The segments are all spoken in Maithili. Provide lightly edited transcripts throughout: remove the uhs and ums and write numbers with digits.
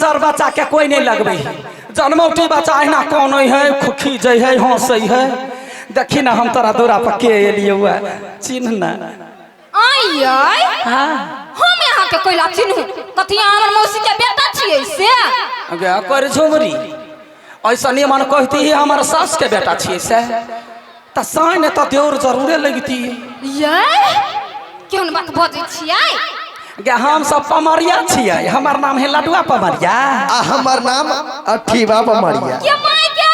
सर बच्चा के कोई नहीं लगबै है। जनमौटी बच्चा अहिना कानै है, खीजै है, हंसै है। देखी ना हम तोरा दूरा पर के एलियौ है, चिन्ह ना। आइ आइ। हाँ। हम यहाँ के कोइला चिन्हू? कथी अहाँ हमर मौसी के बेटा छियै से? गे कर झुमरी, ऐसा नियमन कहती ही हमर सास के बेटा छियै से त साइन त देउर जरूरे लगती। ये केहन बात बजै छियै? गे हम सब पमरिया छियै, हमर नाम है लडुआ पमरिया। आ हमर नाम अठीवा पमरिया। के माय के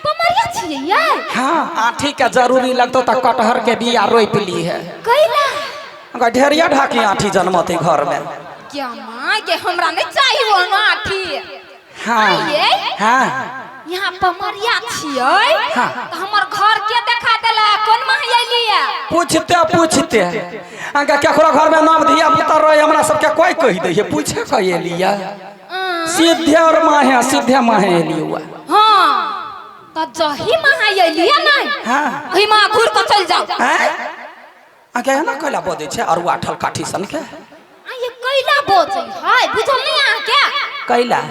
पमरिया छियै ये? हाँ, आठी के जरूरी लगतो त कटहर के बिया रोपि ली है। कैला? गे ढेरिया ढाकी आठी जन्मते घर में। के माय के, हमरा नहीं चाहिए वो आठी। हाँ। आइए। हाँ। यहाँ पमरिया छियै। हाँ। तऽ हमर घर के देखा देला? कोन माह अयलियै? पूछते पूछते अहाँके केकरो घर में नाम धिया पुता रहे, हमरा सबके कोई कहि दै है, पूछे के एलियै सीधे और माहे, सीधे माहे एलियै हुआ। हाँ, तऽ जही माह अयलियै नहि, हाँ। ओही माह घुर कऽ चलि जाउ। आँय, अहाँके एना कैला बजै छै अरुआ ठल काठी सनके? आ ये कैला बजै है, बुझल नहि अहाँके? कैला?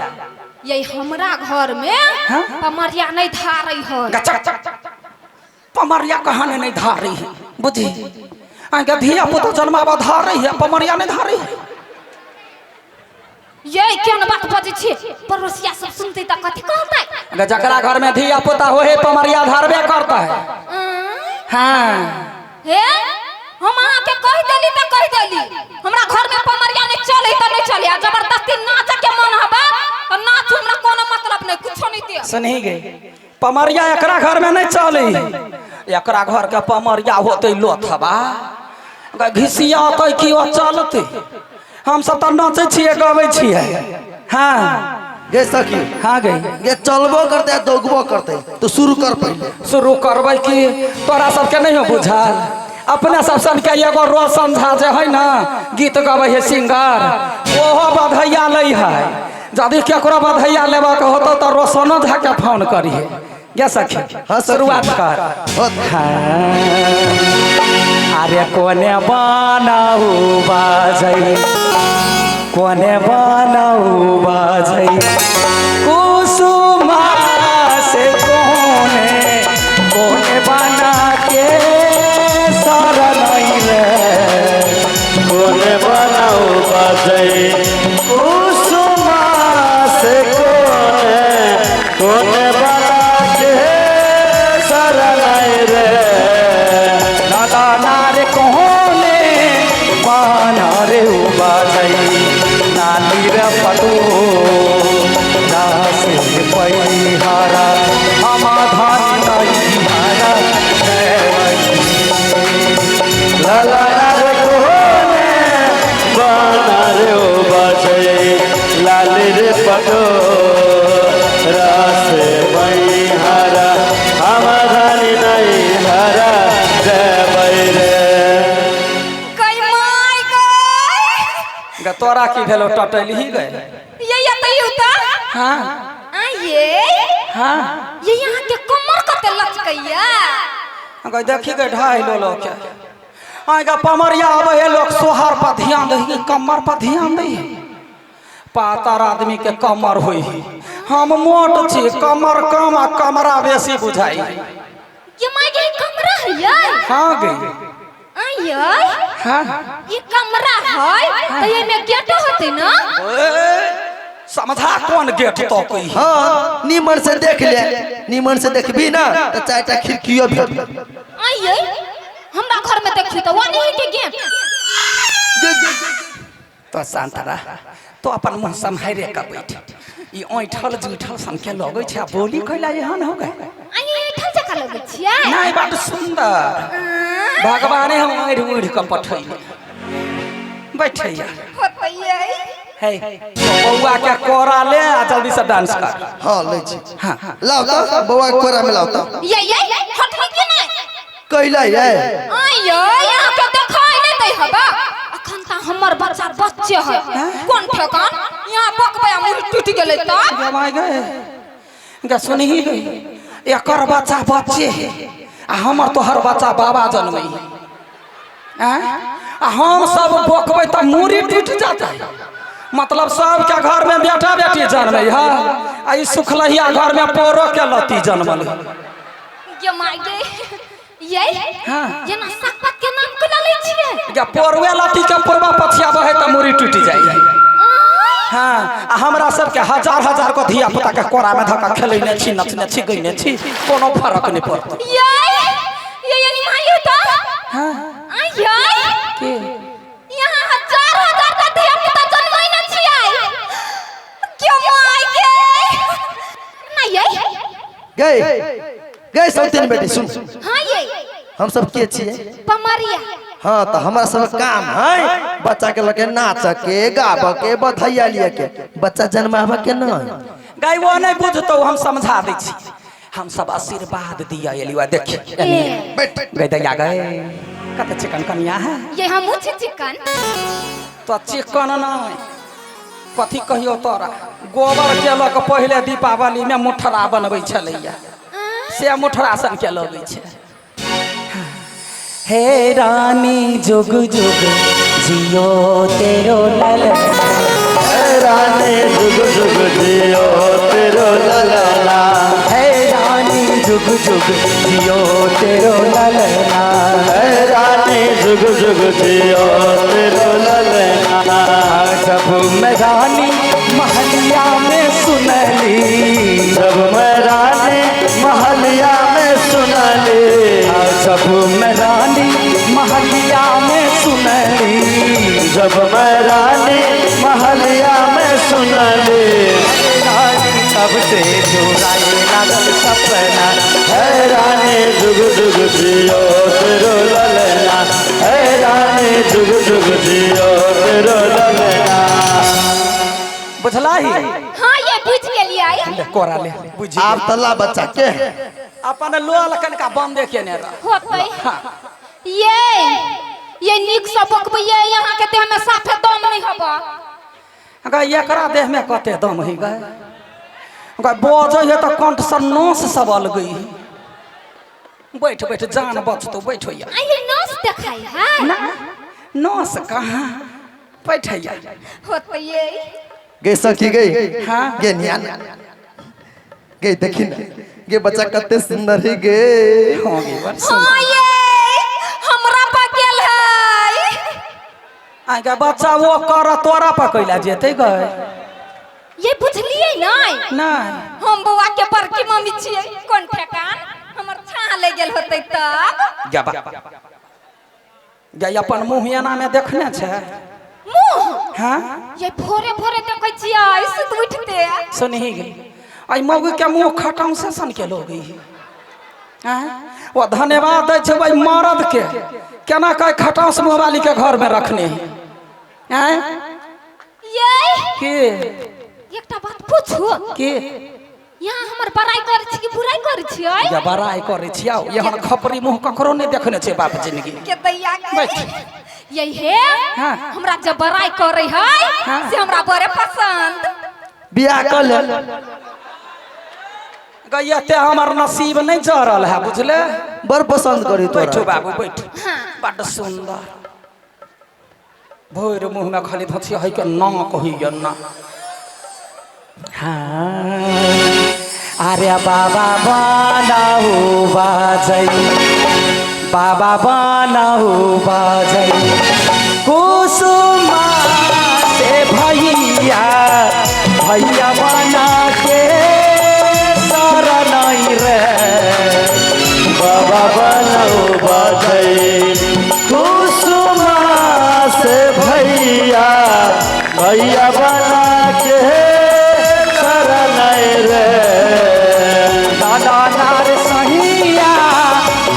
ये हमरा घर में हाँ? पमरिया नहीं धारै है। गचक पमरिया कहाँ ने नहीं धारै है, बुझी? अहाँके धिया पुता जन्माबा धारै है, पमरिया नहीं धारै है। ये केहन बात बजै छी? पड़ोसिया सब सुनतै तऽ कथी कहतै? अगर जकरा घर में धिया पुता हो है, पमरिया धारबे करता है। आँय? हाँ। हे, हम अहाँके कहि देली तऽ कहि देली, हमरा घर में पमरिया नहीं चले तऽ नहीं चले। आ जबरदस्ती नाचऽ के मन हबे तऽ नाचू, हमरा कोनो मतलब नहीं, कुछो नहीं दे। सुनही गे, पमरिया एकरा घर में नहीं चले। एकरा घर के पमरिया होते लोथबा घिसियाते कि ओ चलते। हम सब तऽ नाचै छियै, गबै छियै। हाँ। गे सखी। हाँ गे। गे चलबो करते आ दौगबो करते, तो शुरू कर पहले। शुरू करबै कि तोरा सबके नहीं हो बुझल? अपने सब सन के एगो रोशन झा जे है ना, गीत गबै है सिंगर, ओहो बधैया लै है। यदि केकरो बधैया लेबऽ के होतौ तऽ रोशनो झा के फोन करिहे। गे सखी। हाँ, सखी। शुरुआत कर। होत। हाँ। अरे कोने बनाऊ बाजै, कोने बनाऊ बाजै कुसुमा से, कोने कोने बना के शरण रे। कोने बनाऊ बाजै कुसुमा से, कोने कोने बना के शरण रे। लाला नारे कोने बना रे बाजै नाली रे पटो दास पैहारा हम धान हारा। लाला रे कोने बना रे बाजै लाल रे पटो रास हरा हम धानी नहीं हरा देबै रे। गई माय गई। गे तोरा की भेलो, टटैलही गए? ये ये तऽ यौ तऽ। हाँ। आ ये। हाँ। ये यहाँ के कमर कते लचकैया। गई देखी गई, ढाई लो लो के आएगा पमरिया आवे है, लोग सोहार पर ध्यान दे, कमर पर ध्यान दे। पातर आदमी के कमर होई है, हम मोट छी, कमर कम आ कमरा बेसी बुझाई। ये माय के, कमरा है ये? हाँ गई। आ ये। हाँ। ये कमरा है तऽ ये में गेटो होतै ना? ए, समझा कौन गेट तो कोई? हाँ, नीमन से देख ले, नीमन से देखबी ना तो चारिटा खिड़कियो भेट। आ ये हमरा घर में देखी तऽ वो नहीं के गेट। तो शांत रह, तो अपन मुँह सम्हारे के बैठ। ई ऐठल जूठल सन के लगै छै आ बोली कैला एहन हो गए? आ ये ऐठल जकाँ लगै छियै? नहीं, बड सुंदर, भगवाने हम ऐढ़ उढ़ के पठैले। बैठैया। होतै ये। हे, बौआ के कोरा ले आ जल्दी से डांस कर। हाँ, लै छी। हाँ। लाओ तो बौआ के कोरा में लाओ तो। ये हटबै कि नहीं? कैला ये? आ ये यहाँ के देखाई नहीं दै हबा। अखन तऽ हमर बच्चा बच्चे है, कोन ठेकान यहाँ बकबै आ मुड़ी टूटि गेलै तऽ? गमाय गए गे, सुनही गई, एकर बच्चा बच्चे है आ हमर तोहर बच्चा बाबा जनमै है। आँय? आ हम सब बकबै तऽ मूड़ी टूटि जाता है। मतलब सबके घर में बेटा बेटी जन्मे है आ ई सुखलहिया घर में पोरो के लत्ती जन्मल है। गे माय गे ये हाँ। ये ना सकपत के नाम कोना लै छियै गे पोरवे लत्ती के पूर्वा पछिया बहे तऽ मुड़ी टूटि जाइ है। आय, हाँ आ हमरा सबके हजार हजार को धिया पुता के कोरा में धक्का खेलैने छी नचने छी गइने छी कोनो फरक नहीं पड़त। ये ये यानी माय त हाँ आय ये के यहाँ हजार हजार का धिया पुता जन्मै न छियै गे माय गे ना ये गई गई सौतीन बेटी सुन हां ये हम सब के छियै पमरिया हाँ तो हमारा सब काम है बच्चा के लगे नाच के गाब के बधैया लिए के बच्चा जन्मावे के नहीं गाय वो नहीं बुझतो हम समझा दै छी हम सब आशीर्वाद दिया एलिवा देखी ए बैठ गई दैया गए कते चिकन कनिया है ये हम छी चिकन तो चिकन नहीं कथी कहियो तोरा गोबर के लऽ कऽ पहिले दीपावली में मुठरा बनबै छलैया से मुठरा सन के लगै छै। हे रानी जुग जुग जियो तेरो लल हे रानी जुग जुग जियो तेरो ललना हे रानी जुग जुग जियो तेरो ललना हे रानी जुग जुग जियो तेरो ललना जब मैं रानी महलिया में सुनली जब मैं रानी महलिया में सुनली जब मैं रानी महलिया में सुनली जब मैं रानी महलिया में सुनली रानी तब से जुड़ाए लागल सपना हे रानी जुग जुग जियो तेरो ललना हे रानी जुग जुग जियो तेरो ललना। बुझला ही हां ये बुझ गेलियै ले कोरा ले बुझ आप तला बच्चा के अपन लोल कनका बंदे केने रह होतै ये नीक से बकबै यहाँ के देह में साफे दम नहीं हबा गा एकरा देह में कते दम है गा गा बजै है तऽ कंठ से नस सब अलगै है बैठ बैठ जान बचतो बैठ होइया आ ये नस देखाई है ना नस कहाँ बैठैया होतै ये गई सखी गई हाँ। गे निया गई देखी ना गे बच्चा कते सुंदर है गे हो गे बड़ सुंदर। हां ये हमरा पर गेल है आ गे बच्चा वो कर तोरा पकैला जेतै गे ये बुझलियै नहीं नहीं हम बौआ के बड़की मम्मी छियै कोन ठेकान हमर छाह ले गेल होतै तब गे बा गे अपन मुँह एना में देखने छै मुँह हाँ ये भोरे भोरे देखै छियै सुत उठते सुनही गे आई मौगी के मुँह खटाउ से सन के लोग हैं वो धन्यवाद दै छै भाई मर्द के केना कह खटाउस मुँहवाली के घर में रखने है हैं ये के एकटा बात पूछू के यहाँ हमर बड़ाई करै छी कि बुराई करै छियै या बड़ाई करै छियै एहन खपरी मुँह ककरो नहीं देखने छै बाप जिंदगी के दैया के बैठ। ये हे हाँ। हमरा जब बड़ाई करै है हाँ। से हमरा बड़े पसंद बियाह कर ले गैया ते हमर नसीब नहीं जरल है बुझले बड़ पसंद करी बैठो तोरा बाबू बैठो बड्ड सुंदर भोर मुँह में खाली धोती है के ना कहिए ना। हाँ अरे बाबा बनाऊ बाजै बाबा बनाऊ बाजै कुसुमा से भैया भैया बना के शरण रे बाबा बनाऊ बाजै कुसुमा से भैया भैया बना के शरण रे दादा नार सहिया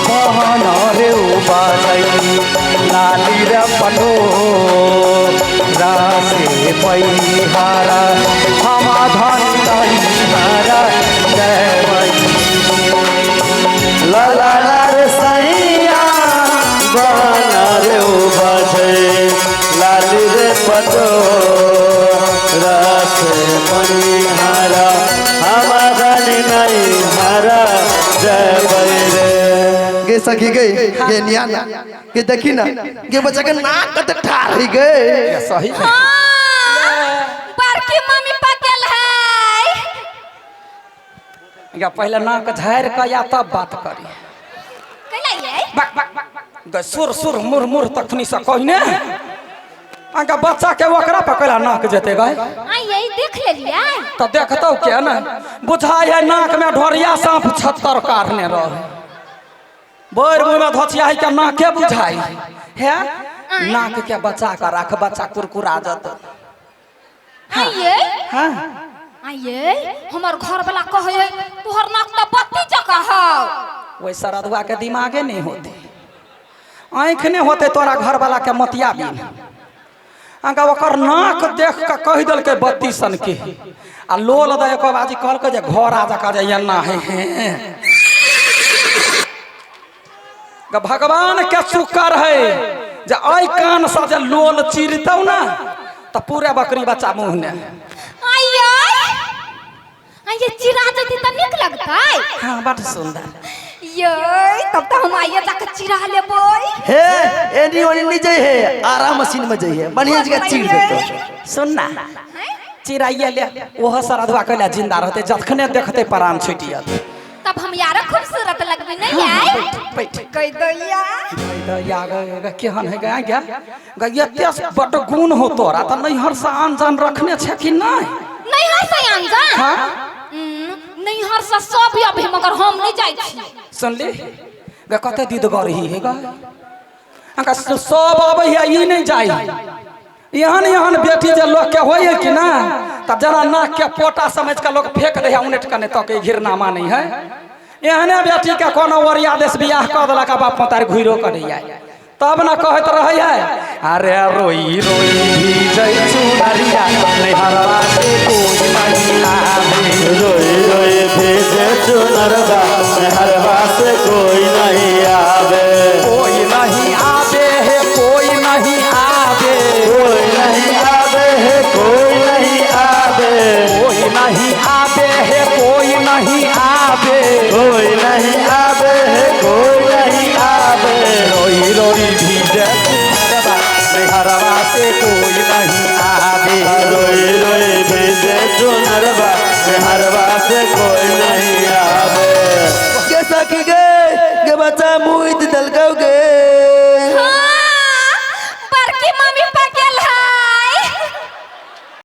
बहन रे बाजै लाली रे पटो रासे पैहारा हमा धन हारा जय लाला रे सैया बना रे बाजै लाली रे पटो रस मणिहारा हमारा नहीं हारा जय रे गे सखी गई गे निया गे देखी ना गे बच्चा के नाक कते ठाढ़ है गे सही हाँ। बड़की मम्मी पकेल है। या पहले नाक झाड़ि कऽ या तब बात करी। कैला ये? बक बक बक बक सुर सुर मुर मुर तखनी से कहने अहाँके बच्चा के ओकरा पकड़ा नाक जेते गए। आई ये देख लेलियै। तो देखतौ के ने बुझाइ है नाक में ढोरिया सांप 76 काटने रहे, बोर मुँह में धोचिया है के नाके बुझाइ है। नाक के बचा के राख, बच्चा कुरकुरा जत। आई ये हाँ आई ये हमर घर वाला कहे है तोहर नाक त बत्ती जका हौ। ओहि सरदुआ के दिमागे नहीं होते, आँखि नहीं होते तोरा घर वाला के मोतिया बिन। अहाँके ओकर नाक देख के कहि देलकै बत्ती सन के, आ लोल दे एको बाजी कहलकै जे घर आ जका जे एना है। भगवान के शुक्र है जे एहि कान से जे लोल चिरतौ ना तऽ पूरे बकरी बच्चा मुँह ने। आई ये चिरा जैती त नीक लगतै। हाँ बड सुंदर। ये तब त हम आइए जाके चिरा लेबै। हे एनी ओनी नहीं जाई है, आराम मशीन में जाई है, बढ़िया जगह चीर देतो। सुन ना चिराइए ले, ओहो सरधुआ कैला जिंदा रहते, जखने देखते प्राण छुटि जात। तब हम यार खूबसूरत लगबे नहीं आए। बैठ कह दैया दैया गे केहन है गया गया गे एते बड गुण हो तोरा त नैहर से आन जान रखने छे कि नहीं? नैहर से आन जान? हाँ नैहर से सब अभी मगर हम नहीं जाई छी। सुनली गे कते दीदगरही है गे, अहाँके सब अबै है ई नहीं जाई। एहन एहन बेटी जे लोग के होय है कि ना तब जना नाक के पोटा समझ के लोग फेंक दे है उनेट कने तक घिरना मानै है। एहने बेटी के कोनो ओरिया देश बियाह कऽ देलक बाप मतार घुरो करै है तब न कहैत रहै है अरे रोई रोई भीजै चुनरिया नैहरवा से कोई नहीं आवे। रोई रोई भीजे चुनरवा नैहरवा से कोई नहीं आवे। कोई नहीं आवे है, कोई नहीं आवे, कोई नहीं आवे है, कोई नहीं आवे, कोई नहीं आवे है, कोई नहीं आवे, कोई नहीं आवे है, कोई नहीं आवे। रोई रोई भीजे चुनरवा नैहरवा से कोई नहीं आवे। रोई रोई भीजे चुनरवा नैहरवा से कोई नहीं आवे। के सखी गे गे बच्चा मुइत